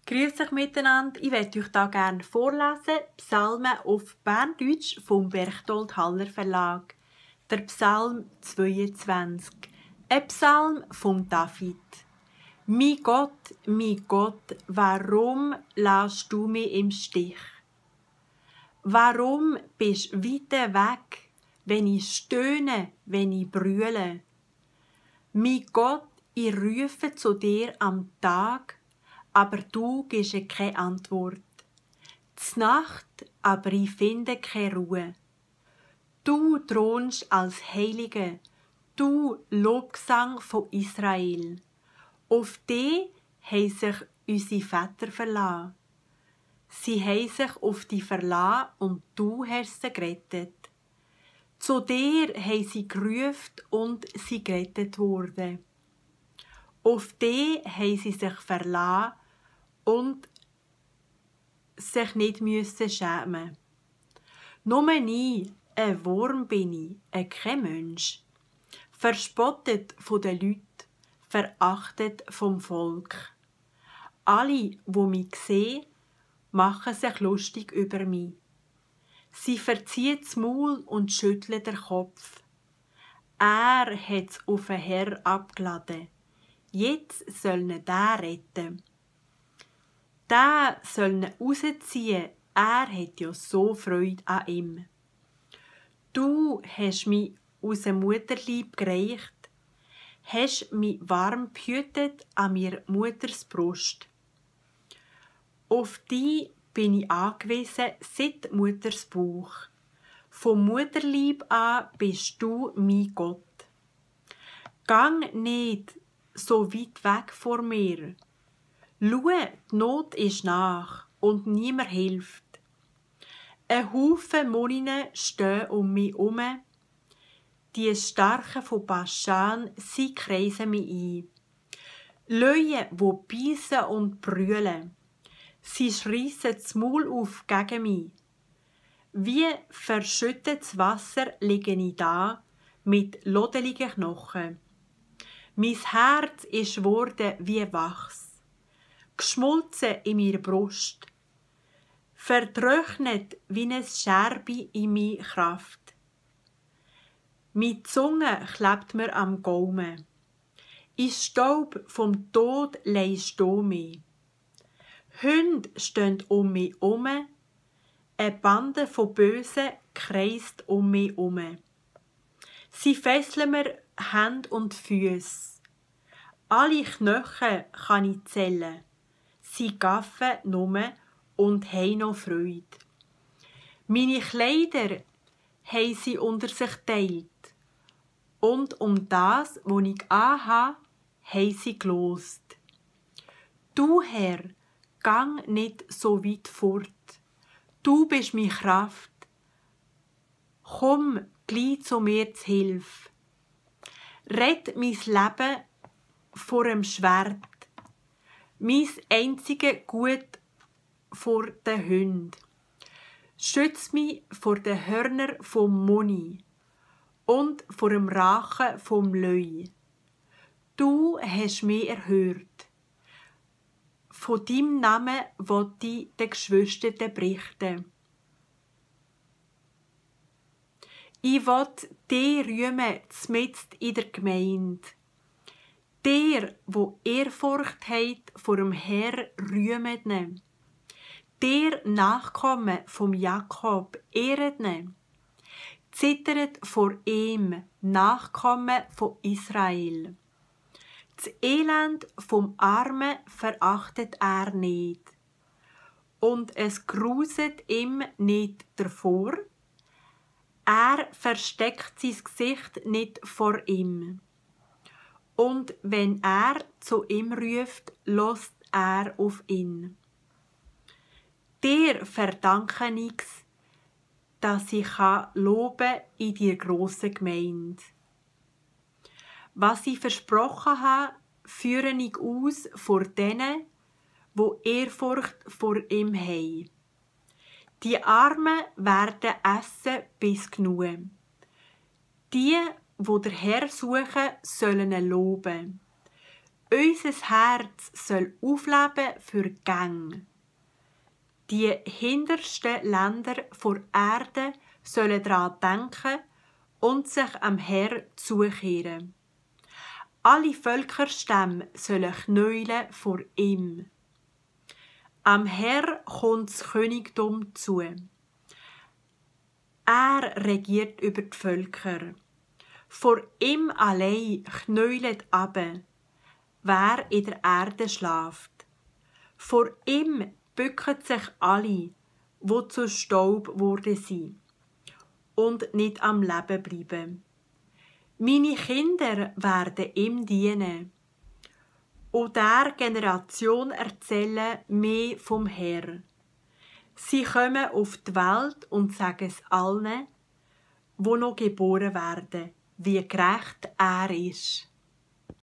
Grüß euch miteinander. Ich möchte euch hier gerne vorlesen Psalmen auf Berndeutsch vom Berchtold Haller Verlag. Der Psalm 22. Ein Psalm von David. Mein Gott, warum lässt du mich im Stich? Warum bist du weit weg, wenn ich stöhne, wenn ich brülle? Mein Gott, ich rufe zu dir am Tag, aber du gibst keine Antwort. Nacht, aber ich finde keine Ruhe. Du thronst als Heilige, du Lobgesang von Israel. Auf dich haben sich unsere Väter verlassen. Sie haben sich auf dich verlassen und du hast sie gerettet. Zu dir haben sie gerufen und sie gerettet worden. Auf dich haben sie sich verlassen und sich nicht müssen schämen. Nur ich, ein Wurm bin ich, kein Mensch. Verspottet von den Leuten, verachtet vom Volk. Alle, die mich sehen, machen sich lustig über mich. Sie verziehen das Maul und schütteln den Kopf. Er hat es auf den Herr abgeladen. Jetzt soll ihn der retten. Der soll ihn rausziehen, er hat ja so Freude an ihm. Du hast mich aus dem Mutterleib gereicht, hast mich warm behütet an mir Mutters Brust. Auf dich bin ich angewiesen seit Mutters Bauch. Vom Mutterleib an bist du mein Gott. Gang nicht so weit weg vor mir. Schau, die Not ist nach und niemand hilft. Ein Haufen Moninen stehen um mich herum. Die Starken von Baschan, sie kreisen mich ein. Löwen, die beißen und brüllen. Sie schreissen das Maul auf gegen mich. Wie verschüttetes Wasser liege ich da, mit lodeligen Knochen. Mein Herz ist geworden wie Wachs, geschmolzen in meiner Brust, vertrocknet wie ein Scherbe in meiner Kraft. Meine Zunge klebt mir am Gaumen. In Staub vom Tod leist du mich. Hunde stehen um mich herum, eine Bande von Bösen kreist um mich herum. Sie fesseln mir Hände und Füße. Alle Knochen kann ich zählen. Sie gaffen nur und haben noch Freude. Meine Kleider haben sie unter sich geteilt. Und um das, was ich anhabe, haben sie gelost. Du, Herr, gang nicht so weit fort. Du bist meine Kraft. Komm gleich zu mir zu Hilfe. Rett mein Leben vor dem Schwert. Mein einziges Gut vor den Hunden. Schütz mich vor den Hörnern vom Moni und vor dem Rachen vom Löwe. Du hast mich erhört. Von deinem Namen will ich den Geschwistern berichten. Ich will dich rühmen, mitten in der Gemeinde. Der, wo Ehrfurcht hat vor dem Herr, rühmet ihn. Der Nachkommen vom Jakob, ehret ihn. Zittert vor ihm, Nachkommen von Israel. Das Elend vom Armen verachtet er nicht. Und es gruset ihm nicht davor. Er versteckt sein Gesicht nicht vor ihm. Und wenn er zu ihm ruft, lässt er auf ihn. Dir verdanke nichts, dass ich loben in dir grossen Gemeinde. Was ich versprochen habe, führe ich aus vor denen, wo Ehrfurcht vor ihm haben. Die Armen werden essen bis genug. Die, wo der Herr suchen, sollen ihn loben. Unser Herz soll aufleben für Gang. Die hintersten Länder vor Erde sollen daran denken und sich am Herr zukehren. Alle Völkerstämme sollen knäulen vor ihm. Am Herr kommt das Königtum zu. Er regiert über die Völker. Vor ihm allein knäulet abe, wer in der Erde schlaft. Vor ihm bücken sich alle, wo zu Staub wurde sie und nicht am Leben bleiben. Meine Kinder werden ihm dienen und der Generation erzählen mehr vom Herr. Sie kommen auf die Welt und sagen es allen, wo noch geboren werden, wie gerecht er ist.